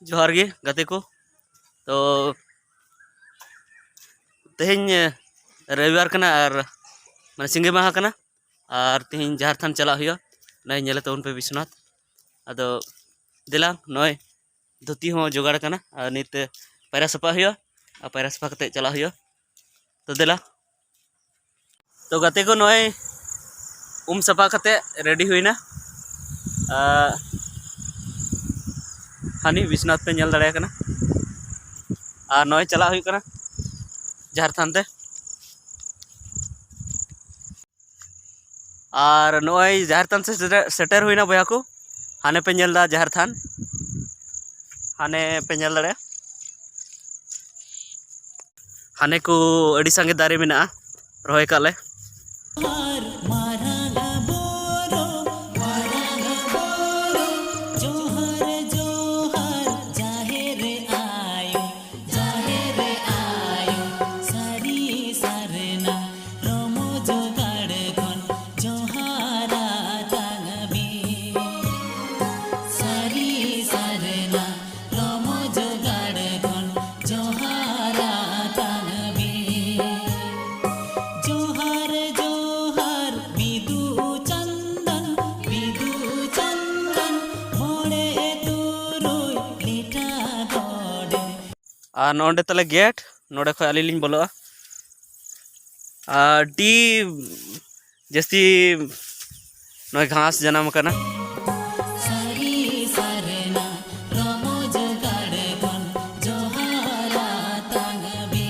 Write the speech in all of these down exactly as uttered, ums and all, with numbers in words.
ᱡᱚᱦᱟᱨ ᱜᱮ ᱜᱟᱛᱮ ᱠᱚ᱾ ᱛᱚ ᱛᱮᱦᱮᱧ ᱨᱚᱵᱤᱵᱟᱨ ᱠᱟᱱᱟ ᱟᱨ ᱢᱟᱱᱮ ᱥᱤᱸᱜᱮ ᱢᱟᱦᱟ ᱠᱟᱱᱟ, ᱟᱨ ᱛᱮᱦᱮᱧ ᱡᱟᱦᱮᱨ ᱛᱷᱟᱱ ᱪᱟᱞᱟᱜ ᱦᱩᱭᱩᱜᱼᱟ᱾ ᱱᱚᱜᱼᱚᱭ ᱧᱮᱞᱮ ᱛᱟᱵᱚᱱ ᱯᱮ ᱵᱤᱥᱥᱚᱱᱟᱛᱷ᱾ ᱟᱫᱚ ᱫᱮᱞᱟ, ᱱᱚᱜᱼᱚᱭ ᱫᱷᱩᱛᱤ ᱦᱚᱸ ᱡᱚᱜᱟᱲ ᱠᱟᱱᱟ, ᱟᱨ ᱱᱤᱛ ᱯᱟᱭᱨᱟ ᱥᱟᱯᱷᱟ ᱦᱩᱭᱩᱜᱼᱟ, ᱟᱨ ᱯᱟᱭᱨᱟ ᱥᱟᱯᱷᱟ ᱠᱟᱛᱮ ᱪᱟᱞᱟᱜ ᱦᱩᱭᱩᱜᱼᱟ᱾ ᱛᱚ ᱫᱮᱞᱟ᱾ ᱛᱚ ᱜᱟᱛᱮ ᱠᱚ, ᱱᱚᱜᱼᱚᱭ ᱩᱢ ᱥᱟᱯᱷᱟ ᱠᱟᱛᱮ ᱨᱮᱰᱤ ᱦᱩᱭᱱᱟ᱾ ᱟᱨ ᱦᱟᱹᱱᱤ ᱵᱤᱥᱱᱟᱛᱷ ᱯᱮ ᱧᱮᱞ ᱫᱟᱲᱮᱭᱟᱭ ᱠᱟᱱᱟ᱾ ᱟᱨ ᱱᱚᱜᱼᱚᱭ ᱪᱟᱞᱟᱜ ᱦᱩᱭᱩᱜ ᱠᱟᱱᱟ ᱡᱟᱦᱮᱨ ᱛᱷᱟᱱ ᱛᱮ᱾ ᱟᱨ ᱱᱚᱜᱼᱚᱭ ᱡᱟᱦᱮᱨ ᱛᱷᱟᱱ ᱥᱮᱴᱮᱨ, ᱥᱮᱴᱮᱨ ᱦᱩᱭᱱᱟ ᱵᱚᱭᱦᱟ ᱠᱚ᱾ ᱦᱟᱱᱮ ᱯᱮ ᱧᱮᱞ ᱮᱫᱟ ᱡᱟᱦᱮᱨ ᱛᱷᱟᱱ, ᱦᱟᱱᱮ ᱯᱮ ᱧᱮᱞ ᱫᱟᱲᱮᱭᱟᱜᱼᱟ᱾ ᱦᱟᱱᱮ ᱠᱚ ᱟᱹᱰᱤ ᱥᱟᱸᱜᱮ ᱫᱟᱨᱮ ᱢᱮᱱᱟᱜᱼᱟ, ᱨᱚᱦᱚᱭ ᱠᱟᱜ ᱞᱮ᱾ ᱢᱟᱨᱟᱝ ᱵᱳᱨᱳ, ᱢᱟᱨᱟᱝ ᱵᱳᱨᱳ, ᱡᱚᱦᱟᱨ ᱡᱚᱦᱟᱨ, ᱡᱟᱦᱮᱨ ᱟᱭᱳ, ᱡᱟᱦᱮᱨ ᱟᱭᱳ, ᱥᱟᱹᱨᱤ ᱥᱟᱨᱱᱟ, ᱨᱚᱢᱚᱡᱽ ᱜᱟᱲ ᱠᱷᱚᱱ ᱡᱚᱦᱟᱨᱟ ᱛᱟᱝ ᱢᱮ᱾ ᱥᱟᱹᱨᱤ ᱥᱟᱨᱱᱟ, ᱨᱚᱢᱚᱡᱽ ᱜᱟᱲ ᱠᱷᱚᱱ ᱡᱚᱦᱟᱨᱟ ᱛᱟᱝ ᱢᱮ᱾ ᱡᱚᱦᱟᱨ, ᱡᱚᱦᱟᱨ, ᱵᱤᱫᱩ ᱪᱟᱸᱫᱟᱱ, ᱵᱤᱫᱩ ᱪᱟᱸᱫᱟᱱ, ᱢᱚᱬᱮ ᱛᱩᱨᱩᱭ ᱞᱤᱴᱷᱟ ᱜᱚᱰᱮᱛ᱾ ᱟᱨ ᱱᱚᱰᱮ ᱛᱟᱞᱮ ᱜᱮᱴ, ᱱᱚᱰᱮ ᱠᱷᱚᱱ ᱟᱹᱞᱤᱧ ᱞᱤᱧ ᱵᱚᱞᱚᱜᱼᱟ᱾ ᱟᱹᱰᱤ ᱡᱟᱹᱥᱛᱤ ᱱᱚᱜᱼᱚᱭ ᱜᱷᱟᱥ ᱡᱟᱱᱟᱢ ᱟᱠᱟᱱᱟ᱾ ᱥᱟᱹᱨᱤ ᱥᱟᱨᱱᱟ ᱨᱚᱢᱚᱡᱽ ᱜᱟᱲ ᱠᱷᱚᱱ ᱡᱚᱦᱟᱨᱟ ᱛᱟᱝ ᱢᱮ᱾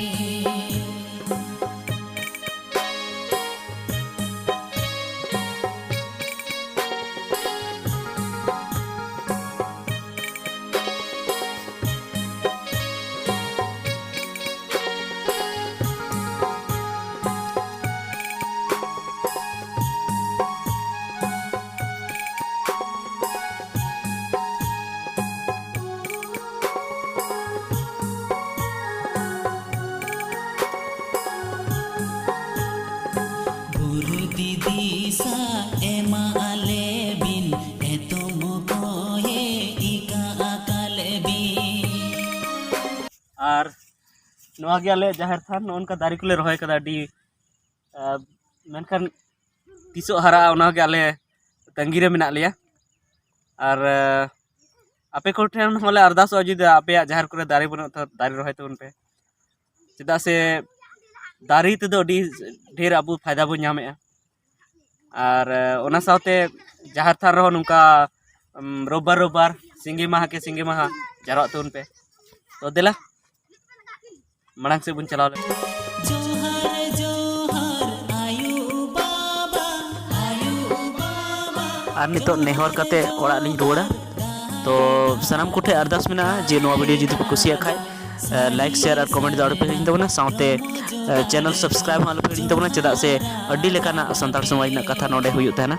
ᱟᱨ ᱱᱚᱣᱟ ᱜᱮ ᱟᱞᱮ ᱡᱟᱦᱮᱨ ᱛᱷᱟᱱ, ᱱᱚᱜᱼᱚ ᱱᱚᱝᱠᱟ ᱫᱟᱨᱮ ᱠᱚᱞᱮ ᱨᱚᱦᱚᱭ ᱠᱟᱫᱟ ᱟᱹᱰᱤ, ᱟᱨ ᱢᱮᱱᱠᱷᱟᱱ ᱛᱤᱥᱚᱜ ᱦᱟᱨᱟᱜᱼᱟ, ᱚᱱᱟ ᱜᱮ ᱟᱞᱮ ᱛᱟᱺᱜᱤ ᱨᱮ ᱢᱮᱱᱟᱜ ᱞᱮᱭᱟ᱾ ᱟᱨ ᱟᱯᱮ ᱠᱚᱴᱷᱮᱱ ᱦᱚᱸᱞᱮ ᱟᱨᱫᱟᱥᱚᱜᱼᱟ, ᱡᱩᱫᱤ ᱟᱯᱮᱭᱟᱜ ᱡᱟᱦᱮᱨ ᱠᱚᱨᱮ ᱫᱟᱨᱮ ᱵᱟᱹᱱᱩᱜ ᱛᱚ ᱫᱟᱨᱮ ᱨᱚᱦᱚᱭ ᱛᱟᱵᱚᱱ ᱯᱮ, ᱪᱮᱫᱟᱜ ᱥᱮ ᱫᱟᱨᱮ ᱛᱮᱫᱚ ᱟᱹᱰᱤ ᱰᱷᱮᱨ ᱟᱵᱚ ᱯᱷᱟᱭᱫᱟ ᱵᱚᱱ ᱧᱟᱢᱮᱫᱼᱟ᱾ ᱟᱨ ᱚᱱᱟ ᱥᱟᱶᱛᱮ ᱡᱟᱦᱮᱨ ᱛᱷᱟᱱ ᱨᱮᱦᱚᱸ ᱱᱚᱝᱠᱟ ᱨᱳᱵᱵᱟᱨ ᱨᱳᱵᱵᱟᱨ ᱥᱤᱸᱜᱤ ᱢᱟᱦᱟ ᱠᱮ ᱥᱤᱸᱜᱤ ᱢᱟᱦᱟ ᱡᱟᱣᱨᱟᱜ ᱛᱟᱵᱚᱱ ᱯᱮ᱾ ᱛᱚ ᱫᱮᱞᱟ ᱢᱟᱲᱟᱝ ᱥᱮᱫ ᱵᱚᱱ ᱪᱟᱞᱟᱣ ᱞᱮᱱ᱾ ᱟᱨ ᱱᱤᱛᱚᱜ ᱱᱮᱦᱚᱨ ᱠᱟᱛᱮ ᱚᱲᱟᱜ ᱞᱤᱧ ᱨᱩᱣᱟᱹᱲᱟ᱾ ᱛᱚ ᱥᱟᱱᱟᱢ ᱠᱚᱴᱷᱮᱱ ᱟᱨᱫᱟᱥ ᱢᱮᱱᱟᱜᱼᱟ ᱡᱮ ᱱᱚᱣᱟ ᱵᱷᱤᱰᱤᱭᱳ ᱡᱩᱫᱤ ᱯᱮ ᱠᱩᱥᱤᱭᱟᱜ ᱠᱷᱟᱡ, ᱞᱟᱭᱤᱠ, ᱥᱮᱭᱟᱨ ᱟᱨ ᱠᱚᱢᱮᱱᱴ ᱫᱚ ᱟᱞᱚᱯᱮ ᱦᱤᱲᱤᱧ ᱛᱟᱵᱚᱱᱟ᱾ ᱥᱟᱶᱛᱮ ᱪᱮᱱᱮᱞ ᱥᱟᱵᱥᱠᱨᱟᱭᱤᱵ ᱦᱚᱸ ᱟᱞᱚᱯᱮ ᱦᱤᱲᱤᱧ ᱛᱟᱵᱚᱱᱟ, ᱪᱮᱫᱟᱜ ᱥᱮ ᱟᱹᱰᱤ ᱞᱮᱠᱟᱱᱟᱜ ᱥᱟᱱᱛᱟᱲ ᱥᱚᱢᱟᱡᱽ ᱨᱮᱱᱟᱜ ᱠᱟᱛᱷᱟ ᱱᱚᱰᱮ ᱦᱩᱭᱩᱜ ᱛᱟᱦᱮᱱᱟ᱾